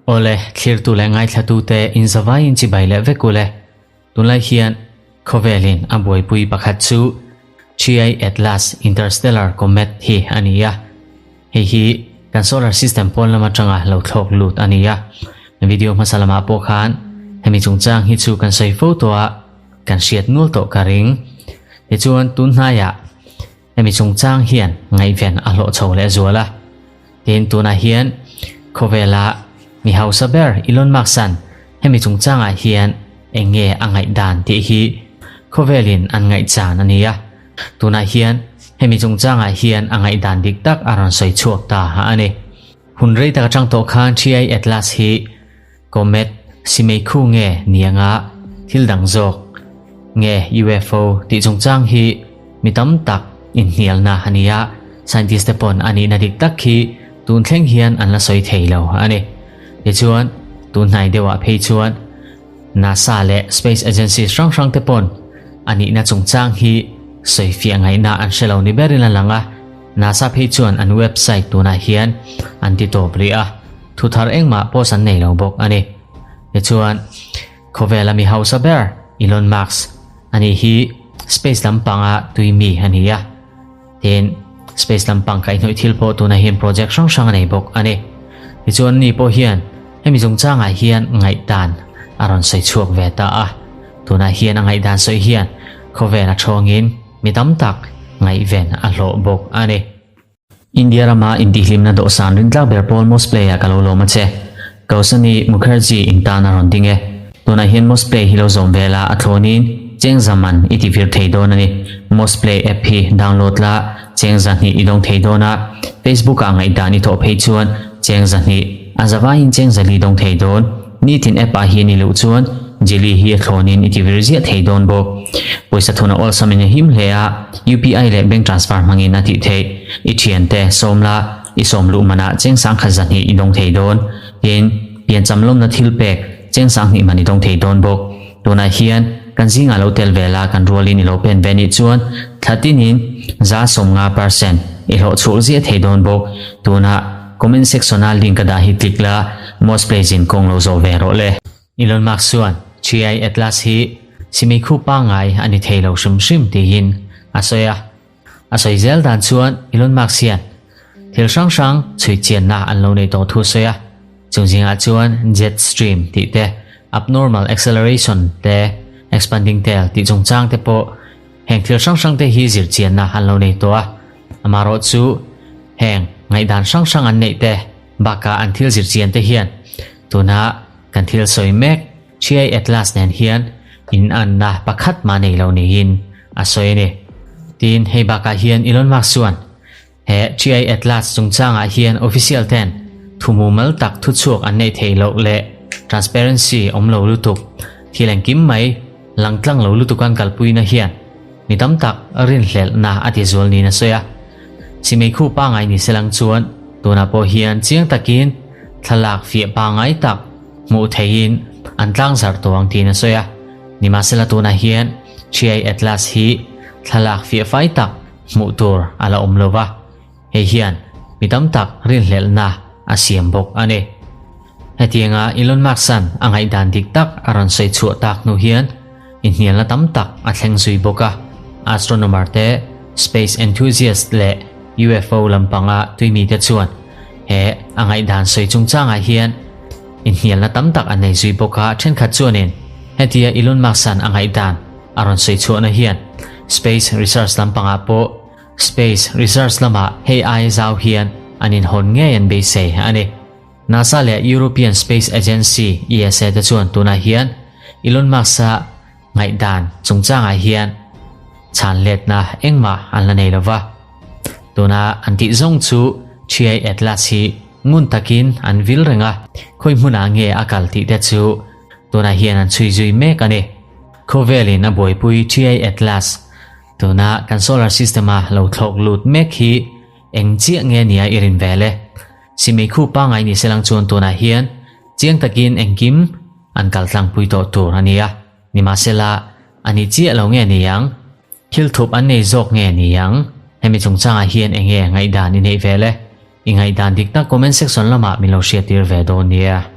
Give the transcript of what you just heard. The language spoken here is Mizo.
Awle, thlirtu leh ngaithlatute inzavaiin chibai leh vek ule. Tunlai hian khawvelin a buaipui pakhat chu Chi Atlas Interstellar Comet hi a ni a. Hei hi kan solar system pawn lam atanga lo thlawk lut a ni a. Video hmasa lamah pawh khan hemi chungchang hi chu kan sawi fo tawh a, kan hriat nual tawh ka ring. Tichuan tun hnaiah Hemi chungchang hian ngaihven a hlawh chho leh zual a. Tin, tunah hian khawvela mi hausa ber Elon Musk-a'n hemi chungchangah hian eng nge a ngaihdan tih hi khawvelin an ngaihchan a ni a. Tunah hian hemi chungchangah hian a ngaihdan dik tak a rawn sawi chhuak ta a ni. Hun rei tak atang tawh khan Chi Atlas hi Comet simeikhu nge nianga thil dang zawk nge UFO tih chungchang hi mi tam tak inhnialna a ni a, scientist te pawn a nihna dik tak khi tun thleng hian an la sawi thei lo a ni. Tichuan, tun hnai deuhah phei chuan NASA leh space agencies hrang hrang te pawn a nihna chungchang hi sawi fiah ngaihna an hre lo ni berin a lang a, NASA phei chuan an website tunah hian an ti tawp rih a. Thu thar engmah post an nei lo bawk a ni. Tichuan, khawvela mi hausa ber Elon Musk a nih hi space lampanga tui mi a ni a. Tin, space lampang kaihhnawih thil pawh tunah hian project hrang hrang a nei bawk a ni. Tichuan, ni pawh hian hemi chungchangah hian ngaihdan a rawn sawi chhuak ve ta a. Tunah hian a ngaihdan sawi hian khawvela thawngin mi tam tak ngaihven a hlawh bawk a ni. India rama intihhlimna dawhsan rintlak ber pawl Mosplay ah ka lo lawm a che. Kausani Mukherjee in tan a rawn ding e. Tunah hian Mosplay hi lo zawm ve la a thlawnin cheng za man i ti vir thei dawn a ni. Mosplay app hi download la cheng zahnih i dawng thei dawn a, Facebook ah ngaihdan i thawh phei chuan cheng zahnih, a zavaiin cheng zali dawng thei dawn. Nitin app ah hian i luh chuan Jili hi a thlawnin i ti vir ziah thei dawn bawk. Pawisa thun a awlsamin a him hle a, UPI leh bank transfer hmangin a tih theih. I thiante sawm la, i sawm luh manah cheng sangkhat zahnih i dawng thei dawn. Tin, piancham lawmna thil pek cheng sanghnih man i dawng thei dawn bawk. Tunah hian kan zingah lo tel ve la kan rualin i lo pen ve nih chuan thla tinin 75 percent i hlawh chhuak ziah thei dawn bawk. Tunah comment section-a link a dah hi click la, most place-in kawng lo zawh ve rawh le. Elon Musk chuan Chi Atlas hi simikhu pangngai a ni thei lo hrim hrim tiin a sawi a. A sawi zel dan chuan Elon Musk hian thil hrang hrang chhui chianna an lo nei tawh thu a sawi a. Chung zingah chuan jet stream tih te, abnormal acceleration te, expanding tail tih chungchang te pawh heng thil hrang hrang te hi zir chianna an lo nei tawh a. Amaherawh chu heng ngaihdan hrang hrang an neih te bakah an thil zir chian te hian tuna kan thil sawi mek Chi Atlas nen hian inanna pakhat mah nei lo niin a sawi a ni. Tin, hei bakah hian Elon Musk chuan he Chi Atlas chungchangah hian official ten thu mumal tak thuchhuak an neih theih loh leh transparency awm lo lutuk, thil engkim mai langtlang lo lutuk an kalpuina hian mi tam tak rinhlelhna a ti zual niin a sawi a. Chimei khu pangai ni selang chuan tunah pawh hian chiang takin thlalak fiah pangai tak hmuh theihin an tlangzarh tawh ang tiin a sawi a. Nimahsela tunah hian Chi Atlas hi thlalak fiah fai tak hmuh tur a la awm lo va, hei hian mi tam tak rinhlelhna a siam bawk a ni. Hetianga Elon Musk-a'n a ngaihdan dik tak a rawn sawi chhuah tak hnu hian inhnialna tam tak a thleng zui bawk a, astronomer te, space enthusiast leh UFO lampanga tuimite chuan he a ngaihdan sawi chungchangah hian inhnialna tam tak an nei zui bawk a, thenkhat chuanin hetia Elon Musk-a'n a ngaihdan a rawn sawi chhuahna hian space research lampangah pawh space research lamah hei ai zau hian an inhawn ngei an beisei a ni. NASA leh European Space Agency, ESA, te chuan tunah hian Elon Musk-a ngaihdan chungchangah hian chhan letna engmah an la nei lo va. Tuna an tih zawng chu Chi Atlas hi ngun takin an vil reng a, khawi hmunah nge a kal tih te chu tunah hian an chhui zui mek a ni. Khawvelin a buaipui Chi Atlas tuna kan solar system-a lo thlawk lut mek hi eng chiah nge nia i rin vel e? Simei khu pangai ni selang chuan tunah hian chiang takin engkim an kal tlangpui tawh tur a ni a, nimahsela a ni chiah lo nge ni ang? Thil thup an nei zawk nge ni ang? Hemi chungchangah hian eng nge ngaihdan i neih vel e? I ngaihdan dik tak comment section lamah min lo hriattir ve dawn nia.